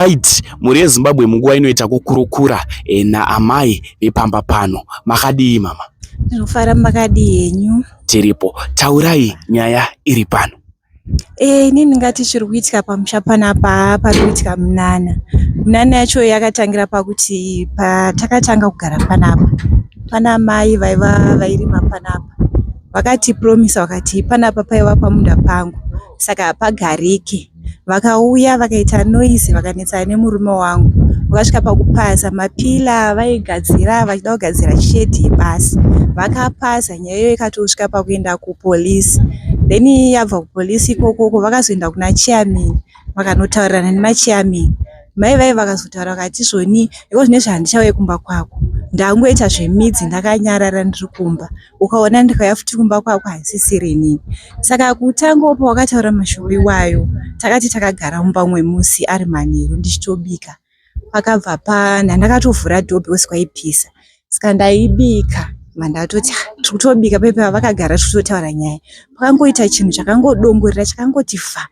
Right, mhuri yeZimbabwe munguva inoita kukurukura e, naamai vepamba pano. Makadii mama? Ndinofara, makadii henyu? Tiripo. Taurai nyaya iri pano. Eh, inini ndingati chiri kuitika pamusha panapa pari kuitika munana. Munana yacho yakatangira pakuti patakatanga kugara panapa pana mai vaiva vairima panapa vakatipromisa vakati panapa paiva pamunda pangu saka hapagariki. Vakauya vakaita noise vakanetsana nemurume wangu vakasvika pakupaza mapila vaigadzira vachida kugadzira shedhi yebasa. Vakapaza nyaya iyoyo ikatosvika pakuenda kupolisi then yabva kupolisi ikokoko vakazoenda kuna chairman vakanotaurirana nemachairman. Mai vai vakazotaura vakati zvoni iko zvinezvi handichauye kumba kwako ndangoita zvemidzi ndakanyarara ndiri kumba ukaona ndikauya futi kumba kwako handisisiri inini. Saka kutanga pawakataura mashoko iwayo takati takagara mumba umwe musi ari manheru ndichitobika pakabva pana ndakatovhura door because kwaipisa saka ndaibika mandatoti tiri kutobika pepa vakagara tiri kutotaura nyaya pakangoita chinhu chakangodongorera chakangoti fa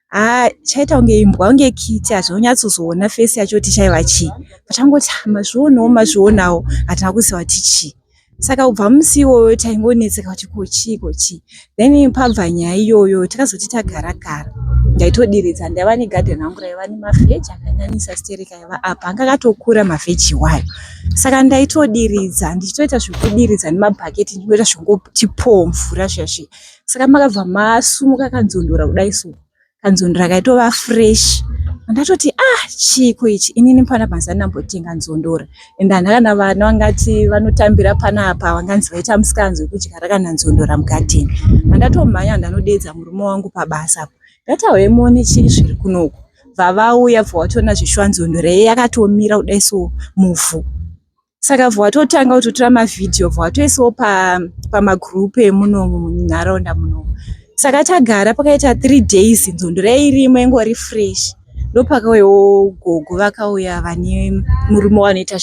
haa chaita kunge imbwa kunge kiti hazvinonyatsozoona face yacho kuti chaiva chii pachangoti mazvionawo mazvionawo hatina kuziva kuti chii saka kubva musi iwoyo taingonetseka kuti ko chii ko chii then pabva nyaya iyoyo takazoti tagara gara ndaitodiridza ndaiva negadheni rangu raiva nemavheji akanyanyisa stereka aiva apa anga akatokura mavheji iwayo saka ndaitodiridza ndichitoita zvekudiridza nemabhaketi ndingoita zvekungoti po mvura zviya zviya saka makabva masumuka kanzondora kudai so kanzondora kaitova fresh ndatoti ah chiiko ichi inini panapa handisati ndambotenga nzondora ende handina kana vana vangati vanotambira panapa vanganzi vaita musikanzwa wekudyara kana nzondora mugadheni mandatomhanya ndanodeedza murume wangu pabasa apo ndati auye muone chii zviri kunoku bva vauya bva vatoona zveshuwa nzondora iye yakatomira kudai so muvhu saka bva watotanga kutotora mavhidhiyo bva watoisawo pamagroup emunomu munharaunda munomu saka tagara pakaita 3 days nzondora irimo ingori fresh ndopakauyawo gogo vakauya vane murume wanoita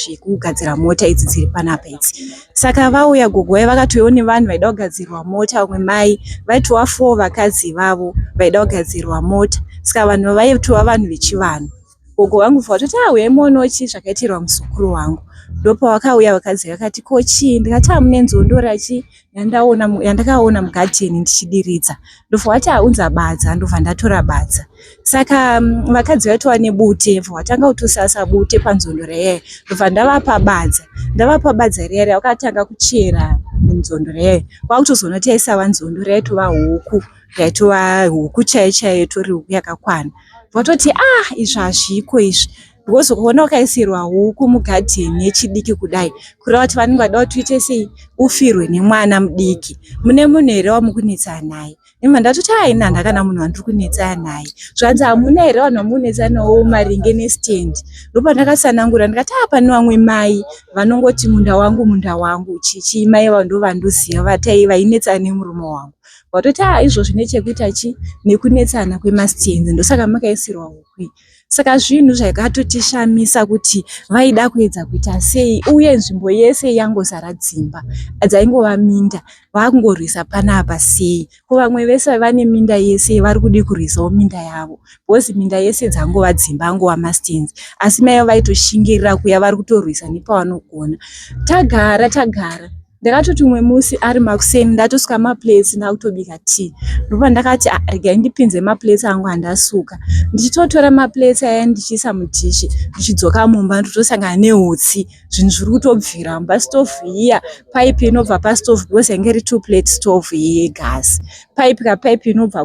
zvekugadzira mota idzi dziri panapa idzi saka vauya gogo vaya vakatouyawo nevanhu vaida kugadzirwa mota vamwe mai vaitova 4 vakadzi vavo vaida kugadzirwa mota saka vanhu vaitova vanhu vechivanhu gogo vangu bva vatoti ah uyai muonewo chii zvakaitirwa muzukuru wangu ndopavakauya vakadzi vakati ko chii ndikati hamune nzondora chii yandaona yandakaona mugadheni ndichidiridza ndobva vati aunza badza ndobva ndatora badza saka vakadzi vaitova nebute bva vatanga kutosasa bute panzondora iyaya ndobva ndavapa badza ndavapa badza riya riya vakatanga kuchera nzondora iyaya kwakutozoona kuti yaisava nzondora yaitova huku yaitova huku chaiyo chaiyo itori huku yakakwana vatoti ah izvi hazviko izvi because ukaona wakaisirwa huku mugadheni yechidiki kudai kureva kuti vanenge vada kuti uite sei ufirwe nemwana mudiki mune munhu here wamukunetsana naye ima ndatoti aina handakana munhu wandiri kunetsana naye zvanzi hamuna here vanhu vamukunetsana navo maringe nestand ndopandakatsanangura ndikati a pane vamwe mai vanongoti munda wangu munda wangu chichi mai vavo ndovandoziva vatai vainetsana nemurume wangu vatoti a izvo zvine chekuita chi nekunetsana kwemastands ndosaka makaisirwa huku iyi saka zvinhu zvakatotishamisa kuti vaida kuedza kuita sei uye nzvimbo yese yangozara dzimba dzaingova minda vakungorwisa panapa sei ko vamwe vese vane minda yese vari kudi kurwisawo minda yavo because minda yese dzangova dzimba angova mastands asi mai vaitoshingirira kuya vari kutorwisa nepavanogona tagara tagara ndakatoti umwe musi ari makuseni ndatosuka maplates ndakutobika tea ndobva ndakati ah, regai ndipinze maplates angu andasuka ndichitotora maplates aya ndichiisa mudhishi ndichidzoka mumba ndotosangana neutsi zvinhu zviri kutobvira mumba stove iya pipe inobva pastove because yange iri two plate stove yegasi pipe kapipe inobva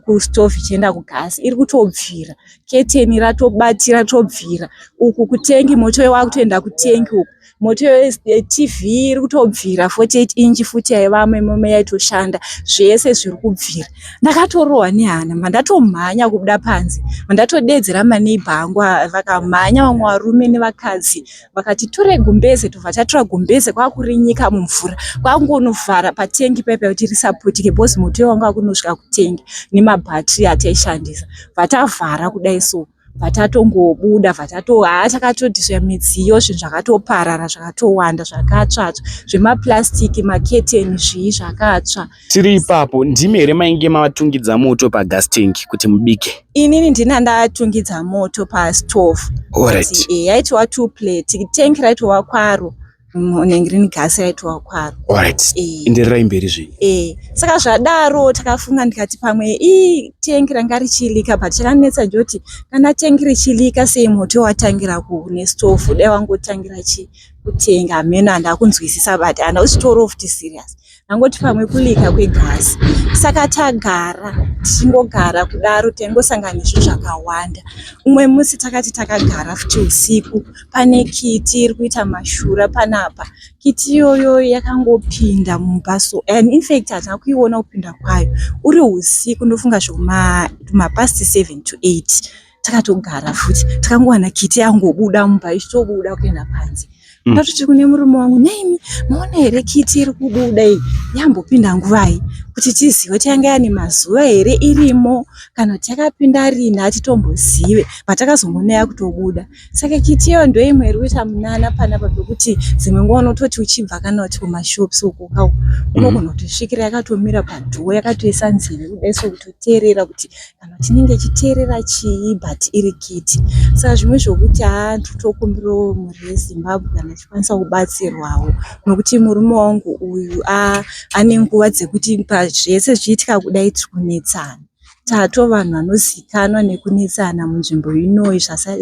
kustove ichienda kugasi iri kutobvira keteni ratobatira tobvira uku kutengi moto wakutoenda kutengi uku moto yeTV iri kutobvira 48 inch futi yaivamo imomo yaitoshanda zvese zviri kubvira ndakatorohwa nehana mandatomhanya kubuda panze mandatodedzera maneighbour angu vakamhanya vamwe varume nevakadzi vakati tore gumbeze tobva tatora gumbeze kwakurinyika mumvura kwakungonovhara patengi paipa kuti risaputike because moto wanga wakunosvika kutengi nemabhatiri ataishandisa bva tavhara kudai so. Bva tatongobuda bva tato haa takatodhisoya midziyo zvinhu zvakatoparara zvakatowanda zvakatsvatsva zvemaplastic maketeni zvii zvakatsva. Tiri ipapo ndimi here mainge matungidza moto pagas tank kuti mubike? Inini ndini ndatungidza moto pastove. Alright. Eh, yaitova two plate tank raitova kwaro nengrini gas raitova kwaro. Alright. Eh. Endererai mberi zvenyu. Eh, saka zvadaro takafunga ndikati pamwe ii tengi ranga richilika but chakanetsa ndoti kana tengi richilika sei moto watangira kune stove dai wangotangira chi kutenga hameno handina kunzwisisa but handina kuzvitorawo futi serious ndangoti pamwe kulika kwegasi saka tagara tichingogara kudaro taingosangana nezvinhu zvakawanda umwe musi takati takagara futi usiku pane kiti iri kuita mashura panapa Kiti iyoyo yakangopinda mumba so and infact hatina kuiona kupinda kwayo uri usiku ndofunga zvekuma past 7 to 8 takatogara futi takangowana kiti yangobuda mumba ichitobuda kuenda panze. Ndatoti kune murume wangu nhaimi maona here kiti iri kubuda iyi yambopinda nguvai kuti tizive kuti yanga yane mazuva here irimo kana kuti yakapinda rini hatitombozive but takazongoona yakutobuda. Saka kiti iyo ndoimwe iri kuita munana panapa pekuti dzimwe nguva unototi uchibva kana kuti kumashops uko ka uko unogona kutosvikira yakatomira padhoo yakatoisa nzeve kudai so kutoteerera kuti kana kuti inenge ichiteerera chii but iri kiti. Saka zvimwe zvokuti haa ndiri kutokumbirawo mhuri yeZimbabwe kana ichikwanisa kubatsirwawo nokuti murume wangu uyu ane nguva dzekuti pazvese zvichiitika kudai tiri kunetsana. Tato vanhu vanozikanwa nekunetsana munzvimbo inoyi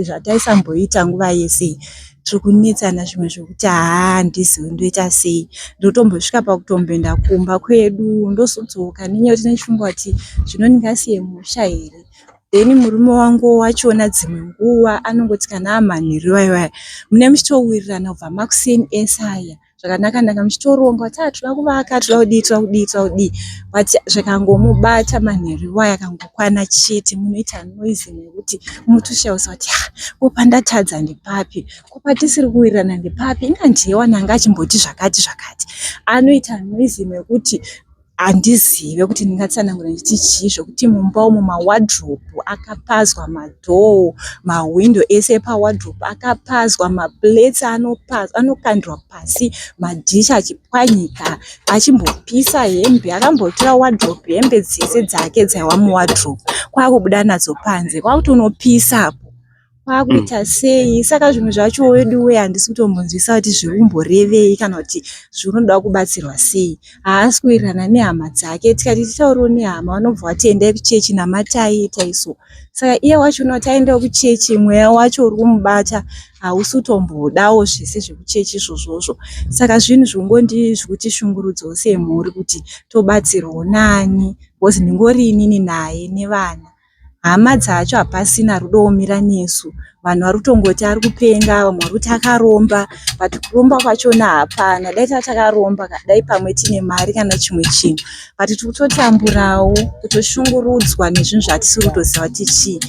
zvataisamboita nguva yese. Tiri kunetsana zvimwe zvokuti haa handizivi ndoita sei. Ndotombosvika pakutomboenda kumba kwedu ndozodzoka nenyaya yekuti ndinofunga kuti zvino ndingasiye musha here. Then murume wangu wachona dzimwe nguva anongoti kana amanheru iwayo mune muchitowirirana kubva makuseni ese aya zvakanaka naka muchitoronga kuti aa toda kuvaka toda kudii toda kudii toda kudii but zvikangomubata manheru iwayo akangokwana chete munoita noise nekuti munotoshaisa kuti ko pandatadza ndepapi ko patisiri kuwirirana ndepapi inga ndiye wani anga achimboti zvakati zvakati anoita noise nekuti handizive kuti ndingatsanangura ndichiti chii zvokuti mumba umu mawadhirobhu akapazwa madhoo mahwindo ese epawadhirobhu akapazwa mapuretsi anokandirwa pasi madhishi achipwanyika achimbopisa hembe akambotora wadhirobhu hembe dzese dzake dzaiva muwadhirobhu kwakubuda nadzo panze kwakutonopisa kwakuita sei saka zvimwe zvacho weduwe handisi kutombonzwisisa kuti zviri kumborevei kana kuti zvinoda kubatsirwa sei haasi kuwirirana nehama dzake tikati titaurewo nehama vanobva vati endai kuchechi namatai itai so saka iye wacho unoti aendawo kuchechi mweya wacho uri kumubata hausi kutombodawo zvese zvekuchechi izvozvozvo saka zvinhu zvingondi zvekutishungurudzawo semhuri kuti tobatsirwawo nani because ndingori inini naye nevana hama dzacho hapasina rudo nesu vanhu vari kutongoti ari kupenga vamwe vari kuti akaromba but kuromba kwachona hapana dai takaromba dai pamwe tine mari kana chimwe chinhu but tiri kutotamburawo kutoshungurudzwa nezvinhu zvatisiri kutoziva kuti chii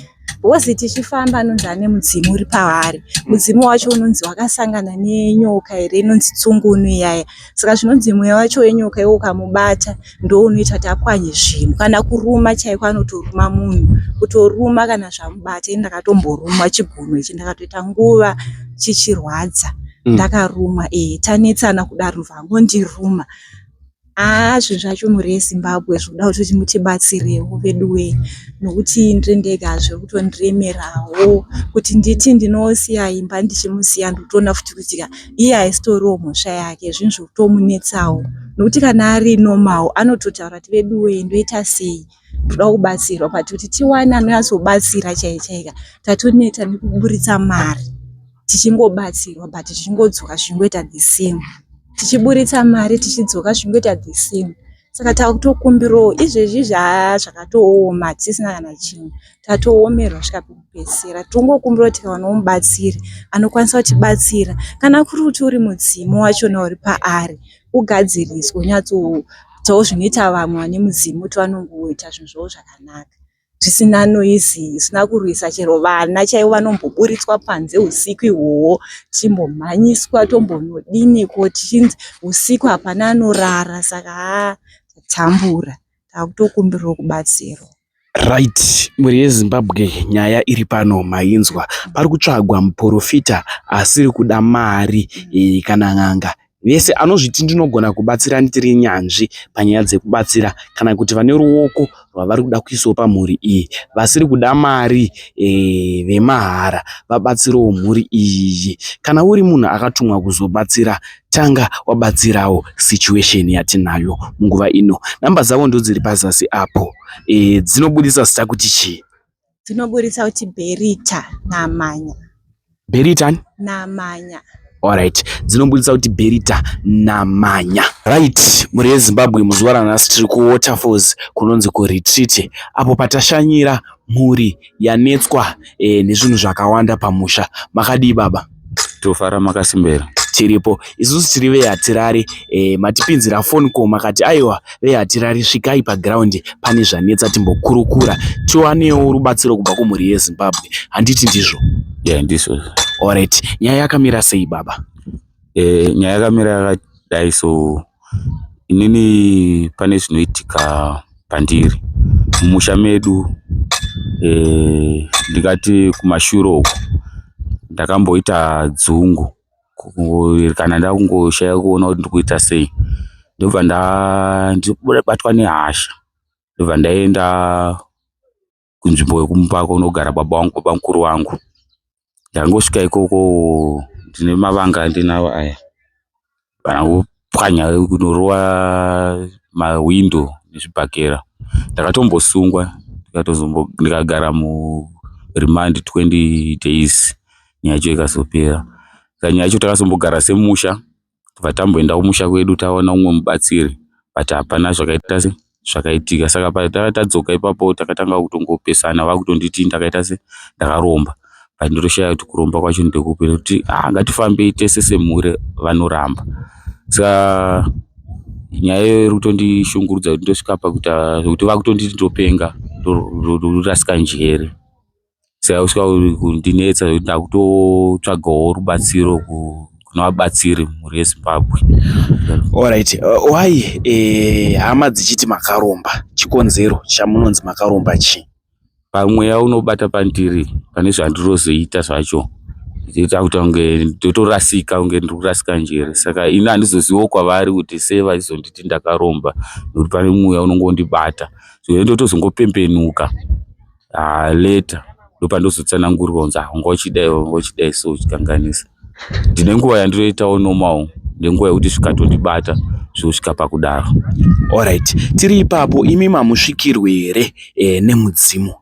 because tichifamba anonzi ane mudzimu uri paari mudzimu wacho unonzi wakasangana nenyoka here inonzi tsungunu iyaya saka zvinonzi mweya wacho wenyoka iwo ukamubata ndo unoita kuti apwanye zvinhu kana kuruma chaiko anotoruma munhu kutoruma kana zvamubata ini ndakatomborumwa chigunwe ichi ndakatoita nguva chichirwadza ndakarumwa tanetsana kudaro vangondiruma haa zvinhu zvacho mhuri yeZimbabwe zvinoda kutoti mutibatsirewo veduwe nokuti ndiri ndega zviri kutondiremerawo kuti nditi ndinosiya imba ndichimusiya ndikutoona futi kuti iye haisitoriwo mhosva yake zvinhu zvekutomunetsawo nokuti kana ari normal anototaura kuti veduwe ndoita sei ndoda kubatsirwa but kuti tiwane anonyatsobatsira chaiye chaiye tatoneta nekuburitsa mari tichingobatsirwa but zvichingodzoka zvichingoita the same tichiburitsa mari tichidzoka zvichingoita the same saka takutokumbirawo izvezvi zvakatooma hatisisina kana chinhu tatoomerwa kusvika pekupedzisira tongokumbira kuti tikawanawo mubatsiri anokwanisa kutibatsira kana kuri kuti uri mudzimu wachona uri paari ugadziriswe unyatsoitawo zvinoita vamwe vane mudzimu kuti vanongoita zvinhu zvavo zvakanaka zvisina noise zvisina kurwisa chero vana chaivo vanomboburitswa panze usiku ihwohwo tichimbomhanyiswa tombonodiniko tichinzi usiku hapana anorara saka haa tatambura takutokumbirawo kubatsirwa. Right, mhuri yeZimbabwe nyaya iri pano mainzwa. Pari kutsvagwa muporofita asiri kuda mari kana n'anga. Vese anozviti ndinogona kubatsira ndiri nyanzvi panyaya dzekubatsira kana kuti vane ruoko rwavari kuda kuisawo pamhuri iyi vasiri kuda mari vemahara vabatsirewo mhuri iyi. Kana uri munhu akatumwa kuzobatsira tanga wabatsirawo situation yatinayo munguva ino. Namba dzavo ndodziri pazasi apo. Dzinobudisa zita kuti chii? Dzinoburitsa kuti Bherita Namanya. Bherita Namanya. Alright, dzinobudisa kuti Bherita Namanya. Right, mhuri yeZimbabwe muzuva ranhasi tiri kuWaterfalls kunonzi kuRetreat apo patashanyira mhuri yanetswa nezvinhu zvakawanda pamusha. Makadii baba? Tofara makasimbera. Tiripo. Isusu tiri veHatirari. Matipinzira phone call makati aiwa veHatirari svikai paground pane zvanetsa timbokurukura tiwanewo rubatsiro kubva kumhuri yeZimbabwe. Handiti ndizvo? Yeah, ndizvo. Alright. Nyaya yakamira sei baba? Nyaya yakamira yakadai so inini pane zvinoitika pandiri mumusha medu ndingati kumashure uku ndakamboita dzungu kana ndakungoshaya kuona kuti ndikuita sei ndobva ndabatwa nehasha ndobva ndaenda kunzvimbo yekumba kunogara baba vangu baba mukuru vangu. Ndangosvika ikoko ndine mavanga andinawo aya ndangopwanya kunorova mahwindo nezvibhakera. Ndakatombosungwa ndikagara murimandi 20 days nyaya yacho ikazopera. Saka nyaya yacho takazombogara semusha tobva tamboenda kumusha kwedu taona umwe mubatsiri but hapana zvakaita se zvakaitika. Saka patanga tadzoka ipapo takatanga kutongopesana vakutonditi ndakaita se ndakaromba but ndotoshaya kuti kuromba kwacho ndekupi nekuti ngatifambei tese semhuri vanoramba. Saka nyaya iyoyo iri kutondishungurudza kuti ndosvika pakuita zvekuti vakutonditi ndopenga ndorasika njere. Saka kusvika kundinetsa zvekuti ndakutotsvagawo rubatsiro kuna vabatsiri mhuri yeZimbabwe. Alright, why hama dzichiti makaromba? Chikonzero chamunonzi makaromba chii? Pamweya unobata pandiri pane zvandinozoita zvacho zvoita kuti kunge ndotorasika kunge ndiri kurasika njere. Saka ini handizoziviwo kwavari kuti sei vachizonditi ndakaromba nekuti pane mweya unongondibata. So ndotozongopembenuka later ndopandozotsanangurirwa kunzi wanga uchidai wanga uchidai so uchikanganisa. Ndine nguva yandinoitawo normal nenguva yekuti zvikatondibata zvosvika pakudaro. Alright, tiri ipapo imi mamusvikirwe here nemudzimu?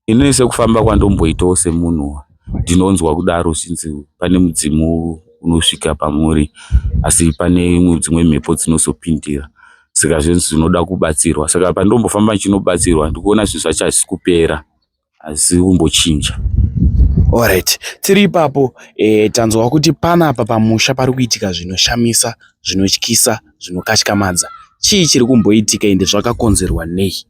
Inini sekufamba kwandomboitawo semunhu ndinonzwa kudaro zvinzi pane mudzimu unosvika pamuri asi pane dzimwe mhepo dzinozopindira saka zvinzi zvinoda kubatsirwa. Saka pandombofamba ndichinobatsirwa ndikuona zvinhu zvacho hazvisi kupera hazvisi kumbochinja. Alright, tiri ipapo tanzwa kuti panapa pamusha pari kuitika zvinoshamisa, zvinotyisa, zvinokatyamadza. Chii chiri kumboitika ende zvakakonzerwa nei?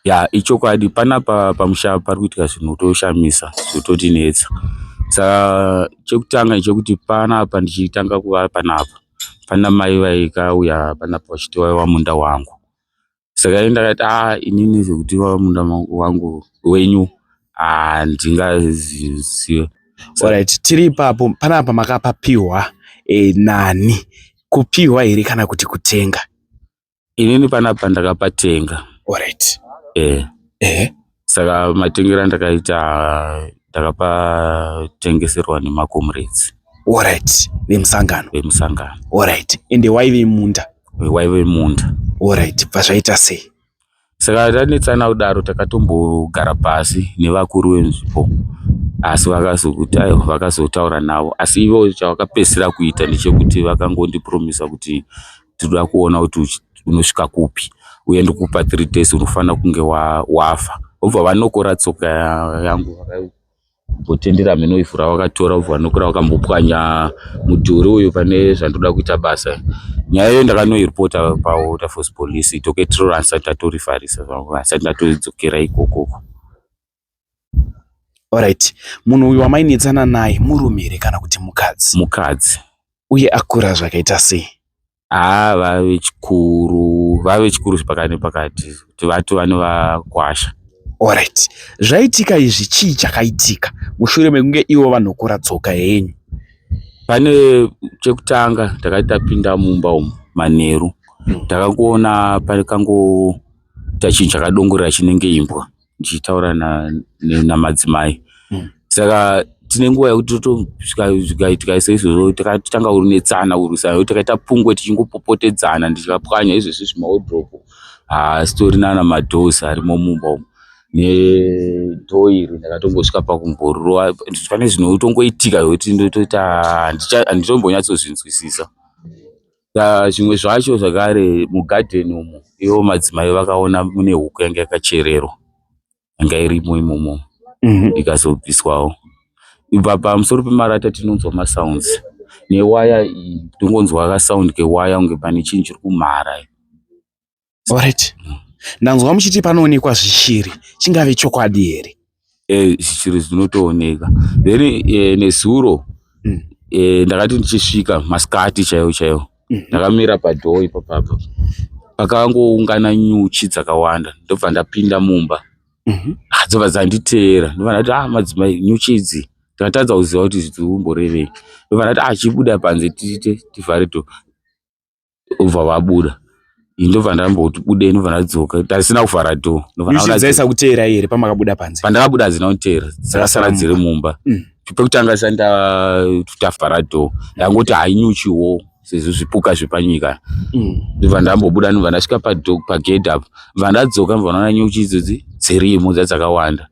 Ya, ichokwadi panapa pamusha pari kuitika zvinotoshamisa zvinototinetsa. Saka chekutanga ndechekuti panapa ndichitanga kuva panapa pana mai vaikauya panapa vachiti waiva munda wangu. Saka ini ndakati inini zvekuti wava munda wangu wenyu handingazive. Alright, tiri ipapo panapa makapapihwa nani? Kupihwa here kana kuti kutenga? Inini panapa ndakapatenga. Alright. Saka matengero andakaita ndakapatengeserwa nemakomrades. Alright, vemusangano. Vemusangano. Alright, ende waive munda? Waive munda. Alright, bva zvaita sei? Saka tanetsana kudaro takatombogara pasi nevakuru venzvimbo asi vakazokuti aiwa vakazotaura navo asi ivo chavakapedzisira kuita ndechekuti vakangondipromisa kuti tinoda kuona kuti unosvika kupi uye ndikupa 3 days unofanira kunge wafa. Vobva vanokora tsoka yangu vakambotendera mheno ivhu ravakatora vobva vanokora vakambopwanya mudhuri uyu pane zvandoda kuita basa. Nyaya iyoyo ndakanoiripota paWaterfalls Police docket handisati ndatorifarisa zvangu handisati ndatodzokera ikokoko. Alright, munhu uyu wamainetsana naye murume here kana kuti mukadzi? Mukadzi. Uye akura zvakaita sei? Vave chikuru, vave chikuru pakati nepakati kuti vatova nevakwasha. Alright. Zvaitika izvi chii chakaitika mushure mekunge ivo vanokora tsoka yenyu? Pane chekutanga takati tapinda mumba umu manheru takangoona pakangoita chinhu chakadongorera chinenge imbwa ndichitaura namadzimai. Saka tine nguva yekuti totosvika seizvozvo takatanga kunetsana kurwisana nekuti takaita pungwe tichingopopotedzana ndichikapwanya izvezvi zvimaodhiropu haasitorina kana madoors arimo mumba umu nedhoo iri ndakatombosvika pakumborova pane zvinotongoitika zvekuti ndotoita handitombonyatsozvinzwisisa. Zvimwe zvacho zvakare mugadheni umu ivo madzimai vakaona mune huku yanga yakachererwa yanga irimo imomo ikazobviswawo. Pamusoro pemarata tinonzwa masounds newaya iyi tinongonzwa kasound kewaya kunge pane chinhu chiri kumhara. Alright. Ndanzwa muchiti panoonekwa zvishiri, chingave chokwadi here? Zvishiri zvinotooneka. Then nezuro ndakati ndichisvika masikati chaiwo chaiwo ndakamira padhoo ipapapa pakangoungana nyuchi dzakawanda ndobva ndapinda mumba. Dzobva dzanditeera ndobva ndati ah madzimai nyuchi idzi ndakatadza kuziva kuti dziri kumborevei. Ndobva ndati ah chibuda panze tiite tivhare dhoo. Obva vabuda. Ini ndobva ndamboti budei ndobva ndadzoka ndasina kuvhara dhoo. Nyuchi dzaisakuteerai here pamakabuda panze? Pandakabuda hadzina kunditeera dzakasara dziri mumba. Pekutanga ndisati ndavhara dhoo ndangoti hayi nyuchiwo sezvo zvipuka zvepanyika. Ndobva ndambobuda ndobva ndasvika pagedhi apo ndobva ndadzoka ndobva ndaona nyuchi idzodzi dzirimo dzadzakawanda.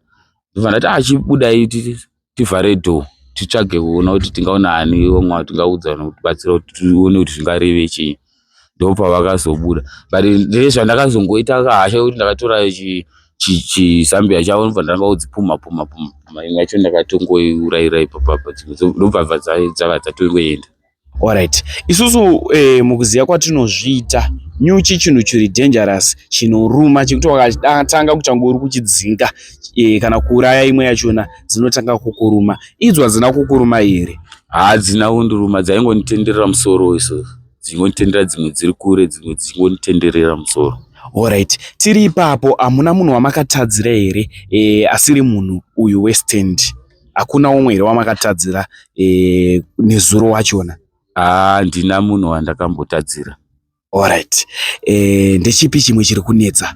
Ndobva ndati ah chibudai tivhare door titsvage kuona kuti tingaona ani vamwe vatingaudza vanotibatsira kuti tione kuti zvingareve chii. Ndopavakazobuda but ndine zvandakazongoita kahasha kekuti ndakatora chizambia chavo ndobva ndatanga kudzipumha pumha pumha imwe yacho ndakatongoiurayira ipapo apa dzimwe ndobva dzabva dzatongoenda. Alright. Isusu mukuziva kwatinozviita nyuchi chinhu chiri dangerous chinoruma chekuti wakatanga kutange uri kuchidzinga kana kuuraya imwe yachona dzinotanga kukuruma. Idzo hadzina kukuruma here? Hadzina kundiruma dzaingonditenderera musoro iso dzichingonditenderera dzimwe dziri kure dzimwe dzichingonditenderera musoro. Alright. Tiri ipapo hamuna munhu wamakatadzira here asiri munhu uyu westand? Hakuna umwe here wamakatadzira nezuro wachona? Handina munhu wandakambotadzira. Alright. Ndechipi chimwe chiri kunetsa?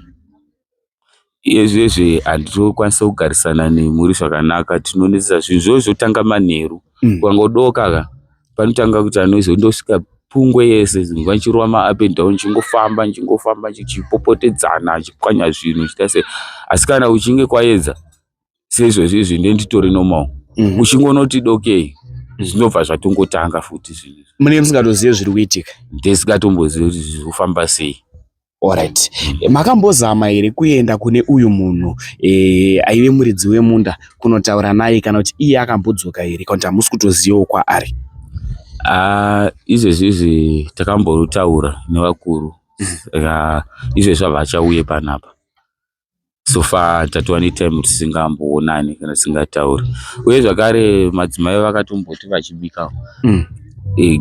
Izvezvi handitokwanisa kugarisana nemhuri zvakanaka. Tinonetsa zvinhu zvose zvotanga manheru. Kukangodoka ka panotanga kuita noise ndosvika pungwe yese nguva ndichirova ma up and down ndichingofamba ndichingofamba ndichipopotedzana ndichipwanya zvinhu ndichiita sei. Asi kana kuchinge kwaedza seizvozvi izvi ndenge nditori normal. Uchingonoti dokei zvinobva zvatongotanga futi zvinhu. Munenge musingatozive zviri kuitika? Ndisingatombozii kuti zviri kufamba sei. Alright. Makambozama here kuenda kune uyu munhu aive muridzi wemunda kunotaura naye kana kuti iye akambodzoka here kana kuti hamusi kutozivawo kwaari? Izvezvi izvi takambotaura nevakuru saka izvezvi havachauye panapa. So far tatova netime tisingamboonani kana tisingatauri. Uye zvakare madzimai vakatomboti vachibika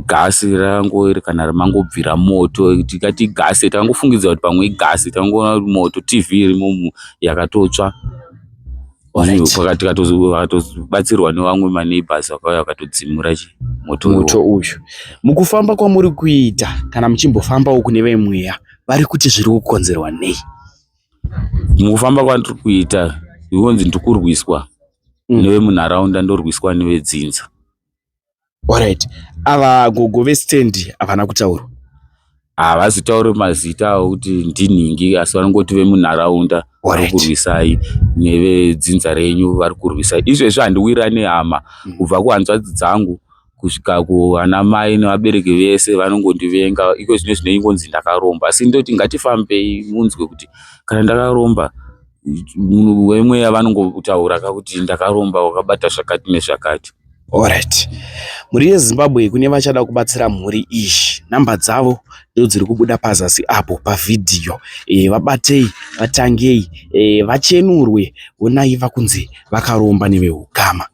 gasi rangori kana mangobvira moto tikati gasi takangofungidzira kuti pamwe igasi takangoona kuti moto TV irimo yakatotsva. Tikatobatsirwa nevamwe maneighbours vakauya vakatodzimura moto Moto uyu. Mukufamba kwamuri kuita kana muchimbofambawo kune vemweya vari kuti zviri kukonzerwa nei? Mukufamba kwandiri kuita ndinonzi ndiri kurwiswa nevemunharaunda ndorwiswa nevedzinza. Alright. Ava gogo vestand havana kutaurwa. Havazotauri mazita avo kuti ndinhingi asi vanongoti vemunharaunda vari kurwisai nevedzinza renyu vari kurwisai. Izvezvi handiwirirani nehama kubva kuhanzvadzi dzangu kusvika kuvana mai nevabereki vese vanongondivenga. Iko zvino zvinongonzi ndakaromba asi ndoti ngatifambei munzwe kuti kana ndakaromba munhu wemweya vanongotaura kuti ndakaromba wakabata zvakati nezvakati. Alright. Mhuri yeZimbabwe kune vachada kubatsira mhuri iyi, namba dzavo ndodziri kubuda pazasi apo pavhidhiyo. Vabatei, vatangei, vachenurwe, honai vakunzi vakaromba nevehukama.